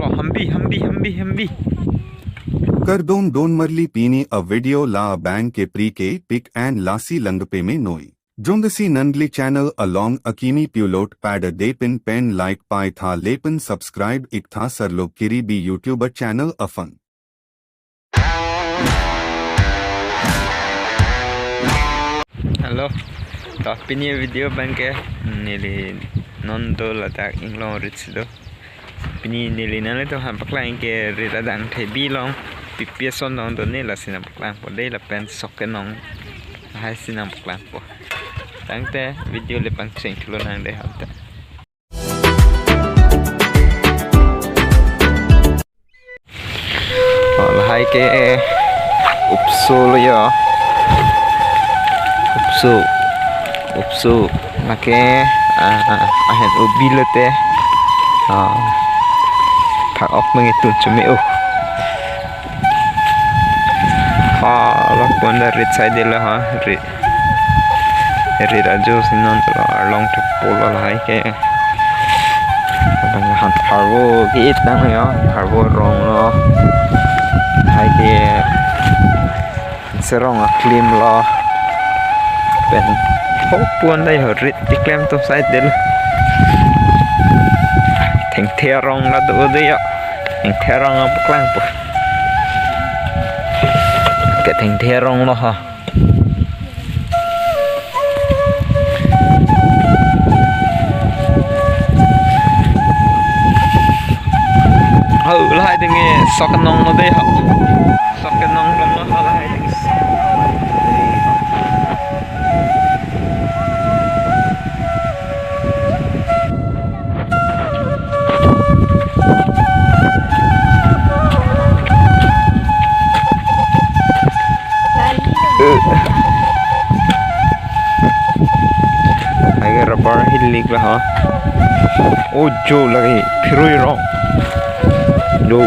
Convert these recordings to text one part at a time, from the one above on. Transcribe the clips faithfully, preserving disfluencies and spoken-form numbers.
Lo, hambi, hambi, hambi, hambi. Kardom don marli pini a video la abang ke pri ke pik an lasi langdunpe me noi. Jongsi nangli channel along akimi pulote pada depin pen like pai tha lapen subscribe ik tha sarlo kiri bi YouTuber channel aphan. Hello. To pini video abang ke neli non do ladak inglong rit si do. Pini neli nanglitum aphan paklang ke rit adang thebi along pipi ason along do ne lasi nangpaklangpo dei lapen sok kenong lahai si nangpaklangpo. Tangte video le pangcheng thulo nang dei hanta. Oh, lahai ke upso lo yo. Upso. Upso. Lake, ah, ahen ubi lote. Ah, phak ok mengitun chumi uh. Ha, lo pon da rit side lo ha. Rit. Rit ajo si non to arlong to polo lahai ke. Abang han pharvo ke-et nang yo, pharvo rong lo. Lahai ke serong aklim lo. Pen ho pon da yo rit tiklem to side del. Thengthe arong la do de yo. Thengthe arong apaklangpo. Ke thengthe arong lo ha. Ho, lahai ding e, sok kenong lo dei ho. Sok kenong lo ho, lahai ding. Hai ke rubber hilik la ha. Oh, jo lagi phirui rong. Jo.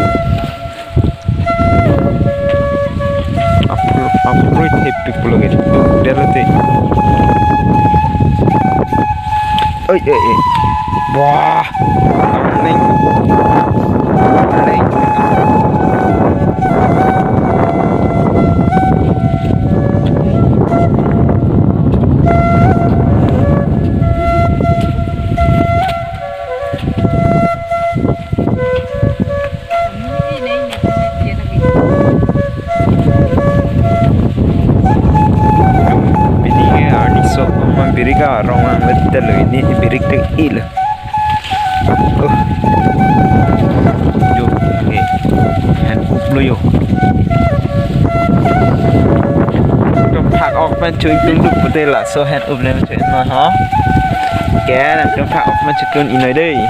Apro, apro ite pik pulo ke. Dia lo te. Oi, oi, oi. Wah. Ning. Ning. Pini ke arni sok ma birik arong ang betel lo, pini birik tek il. Oh. Jo, oke. Hand up lo yo. Tum phak ok pen chuin tum duk pute laso hand up le chuin ma ha. Ke nangtum phak ok pen chuin inoi dei.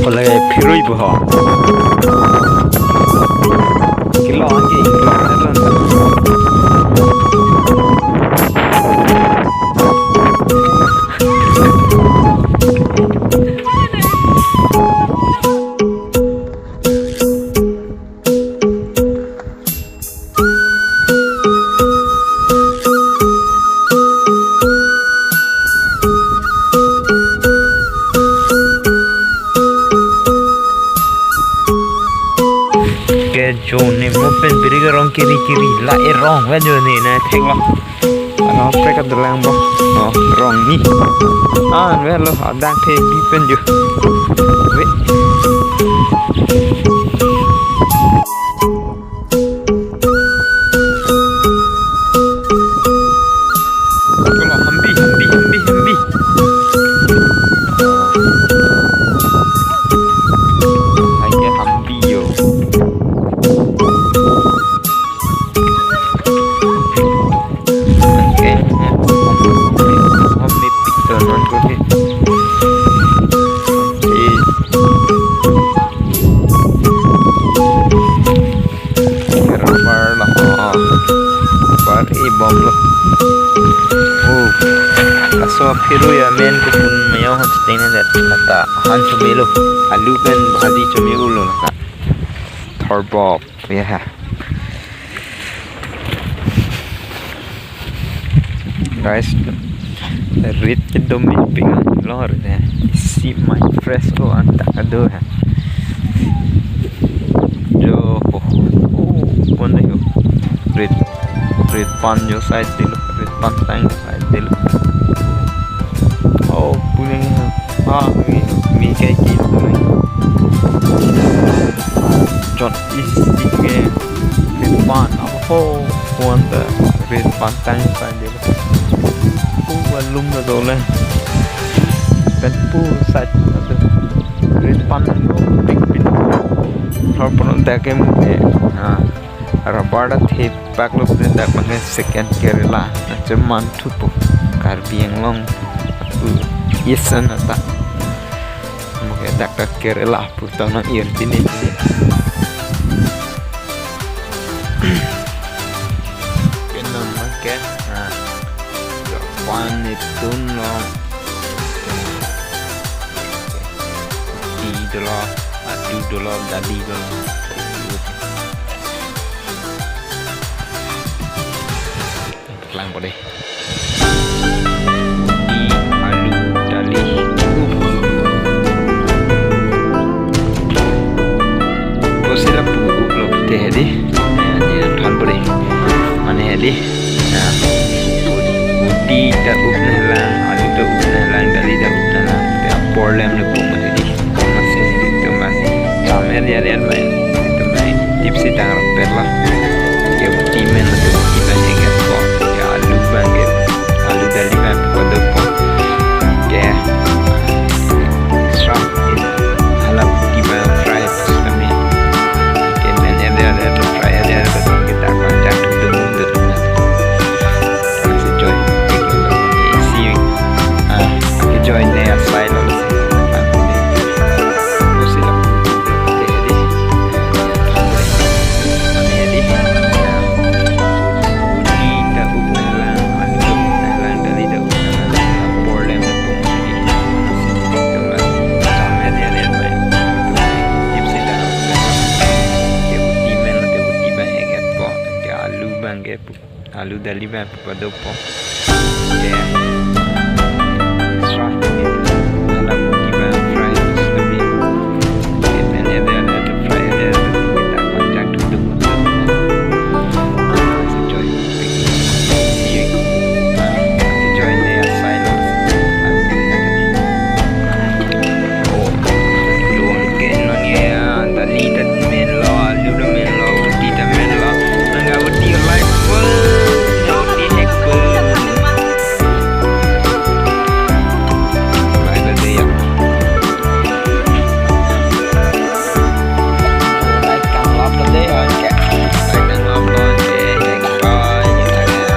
Kolai phirui bo ho. Kilo anke kilo. Ke jo ne mo pen birik arong kiri kiri la erong va jo ne na thek lo. Ano prek adolang bo. Oh, rong ni. Ah, velo, adang the bi pen jo. Ve. Kolo hambi, hambi, hambi, hambi. Hai ke hambi yo. Okay, ya. Hom ni picture non ko ke. Okay. Rubber lo. Oh. Rubber e bom lo. Oh. Laso aphiru ya men ko pun mayo hot tene det nata han chomelo. Alu pen bhaji chome ulo nata. Thorbok. Ya. Guys, rit kedom ni ping lo rit ya. Isi mai fresh ko anta ado ha. Jo ho. Oh, pon yo. Rit, rit pan jo side dilo, rit pan tang side dilo. Oh, puning ha. Ah, mi, mi kai ki. Jot isi ke. Rit pan, apo, kuan ta, rit pan tang tang dilo. Pu balum na dole. Pen pu sat na tu. Rit pan lo, pik pik. Thor pon dak ke mu ke. Ah, rubber ta thep pak lo pen dak bang ke second Kerala. Ache man thupo. Karbi Anglong. Pu, yes, anata. Mo ke dak dak Kerala. Putang nang ir tini tini. Kenam ke, ha. Japan itu lo. Di dolo, adu dolo, dali dolo. Lang po deh. Di alu dali. Ko sila pu up lo te hedi. Ni than po deh. Mane hedi. Nah. Di ta up na lang, alu ta up na lang, dali ta up na lang. Te apor lem le pu mane hedi. Masih itu mas. Samer ya ya main. Itu main. Tipsi tang rapet lah. Ya, uti men, uti men, ya, kan, kok. Ya, alu bang, ya. Alu dali bang, pada kok. Ya. Srap, ya. Hala uti bang, fry, kami. Ya, men, ya, ya, ya, fry, ya, ya, ya, kita akan jatuh dulu, dulu. Enjoy. See you. Ah, enjoy ne asai lo. Alu bang ke. Alu dali bang padopo. Ya. Extra. Alu dali bang fry terus lebih. Kita ni ada ada tu fry ada ada tu kita panjang tu tu. Enjoy. See you. Enjoy the silence. Oh, luang ke nang ya, tali ta men lo, alu ta men lo, uti ta men lo, nang ga uti life full, uti hack full. Life ada ya. Life kan lap lo deh, oke. Life kan lap lo, oke. Hack full, ya, ya, ya.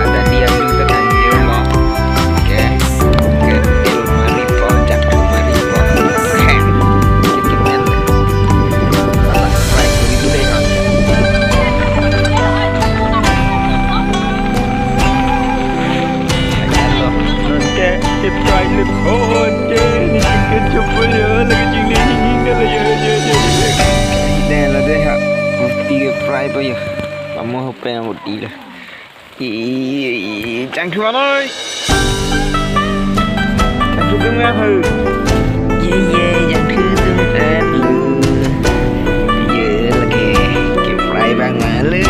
Ada dia dulu tekan dia lo. Oke. Oke, oke, mari po, jak mari po. Oke. Kita main. Alah, strike begitu deh, kan. Oke, kita strike nih. Oh, oke, ini chicken chopper ya, lagi jingling hingga lah ya, ya, ya, ya. Ini lah deh, ha. Mesti fry po ya. Kamu apa yang mau di lah? Ih, Jangthu anoi. Jangthu tung ya, he. Ye, ye, Jangthu tung, eh, lu. Ye, lagi. Ke fry bang malu.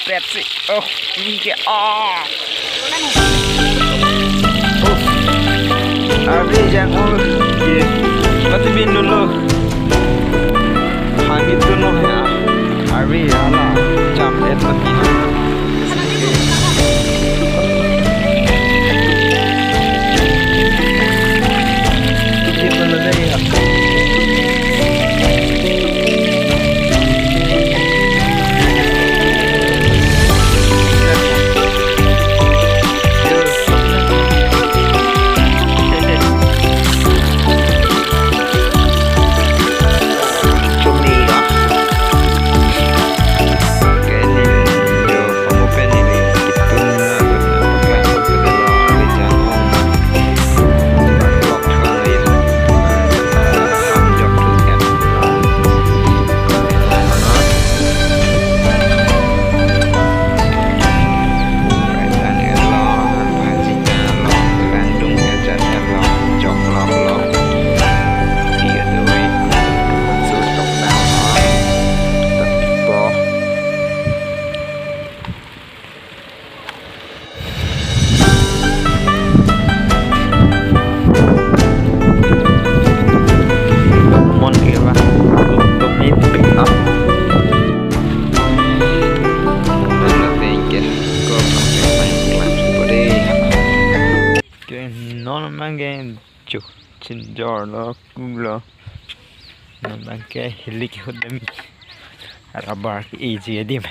Pepsi. Oh, ini ke. Oh. Oh. Arve jang-o ke. Mati bin dolo. Kami tu no ya. Arve hala. Jam et mati. Mon ke ba, tutup ni pick up. Mana tingke ko pakai main kelas pode. Ke non mangge chu chinjor lo kulo. Non bangke hilik hudam rubber ke eji adim.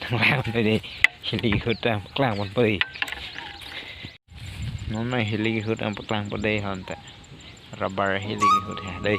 Nang lang pode hilik hudam klang pon pode. Non ma hilik hudam paklang pode honta. Rubber hilik hud ha dei.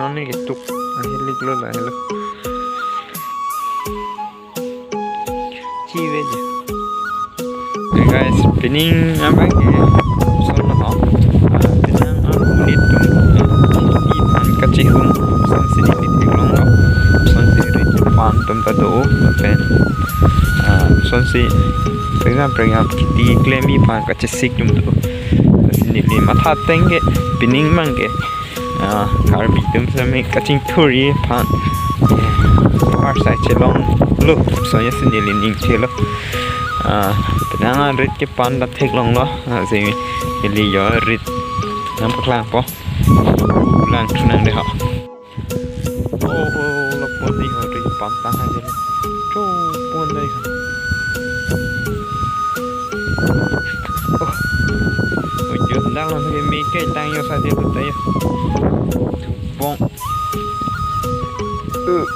Noni ketuk ahilik lo la helo. Chive je. Hey guys, pining abang ke son lo ho. Ah, penang an unit tum, ah, iphan kachihum sonsi neli theklonglo. Sonsi rit pan tum ta do, lapen, ah, sonsi prenga prenga kiti klem iphan kachesik tum do. Lasi neli matha ateng ke pining abang ke, ah, Karbi atum sami kachingthurji aphan, eh, arsai chelonglo, sonsi neli ning chelo. Ah, penang an rit kepan ta theklonglo, ah, si neli jo rit nangpaklangpo. Lang thu nang de ho. Oh, oh, lo pon dei ho, rit pan tang ha jelo. Cho pon dei ho. Oh. Oi, jo, dang lo ke me ke tang jo sa de tu ta jo. Bong. Uh.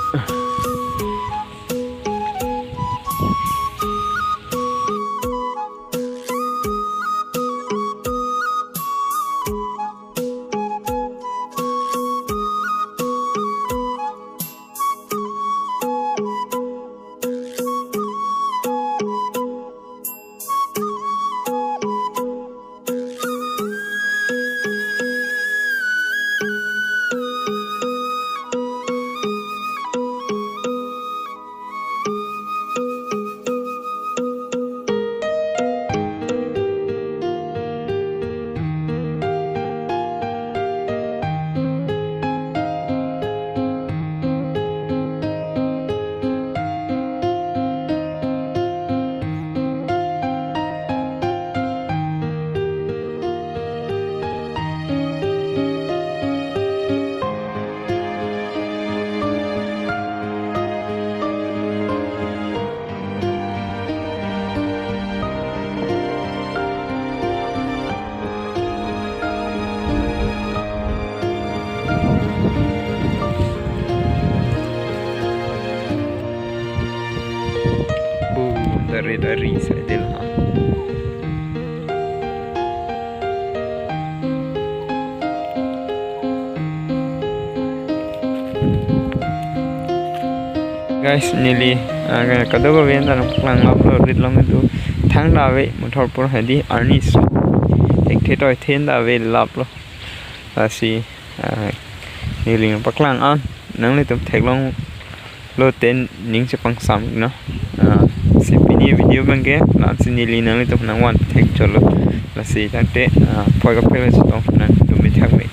Boom, dari dari saja lah. Guys, neli, ah, kadokave ta nangpaklang laplo, rit along itu thangta ave, mothor pur hadi arni so thekthe toithe ta ave laplo. Lasi, ah, neli nangpaklang an nanglitum theklonglo te ning chepangsam no. Ah, si pini video abang ke la-ansi neli nanglitum nangvan thek cholo. Lasi tangte, ah, phoi kaphoi chetong nangtum me thak me.